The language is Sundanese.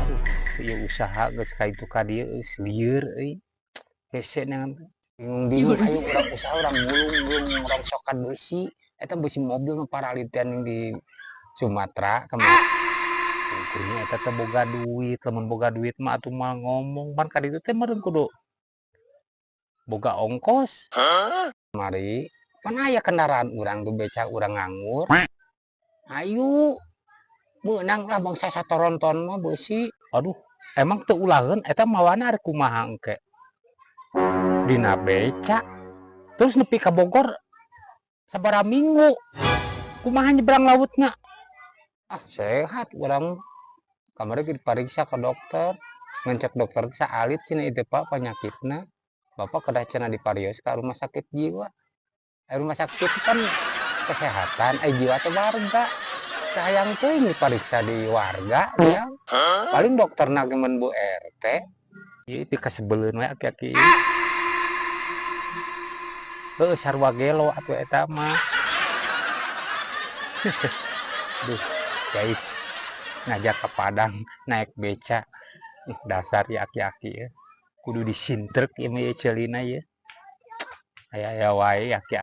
Aduh, ieu usaha geus ka ditu ka dieu geus lieur euy. Hese neangan teh. Bingung-bingung ayo urang usaha urang mulung-mulung rongsokan beusi. Eta beusi mobil nu paralitian di Sumatera kamari. Untungnya eta teh boga duit, lamun boga duit mah atuh moal ngomong, pan ka ditu teh meureun kudu boga ongkos. Kamari pan aya kendaraan urang tuh beca urang nganggur. Ayu meunang lah bangsa satoronton mah beusi. Aduh, emang teu ulaheun eta mawana ari kumaha engke? Dina beca. Terus nepi ka Bogor sabaraha minggu. Kumaha nyebrang lautna? Ah, sehat urang. Kamari ge dipariksa ka dokter. Ngan cek dokter teh saalit cenah ieu teh, Pak, panyakitna. Bapak kedah cenah diparios ka rumah sakit jiwa. Eh, rumah sakit kan kesehatan, eh jiwa teh warga. Teu hayang teuing dipariksa di warga ya. Paling dokterna ge mun Bu RT. Ieu dikasebeleun we aki-aki ieu. Heueuh, sarua gelo atuh eta mah. Duh, guys, ngajak ke Padang naik beca. Ih, dasar ya aki-aki ya. Kudu disintrek ieu mah ieu ceulina ieu. Aya-aya wae aki.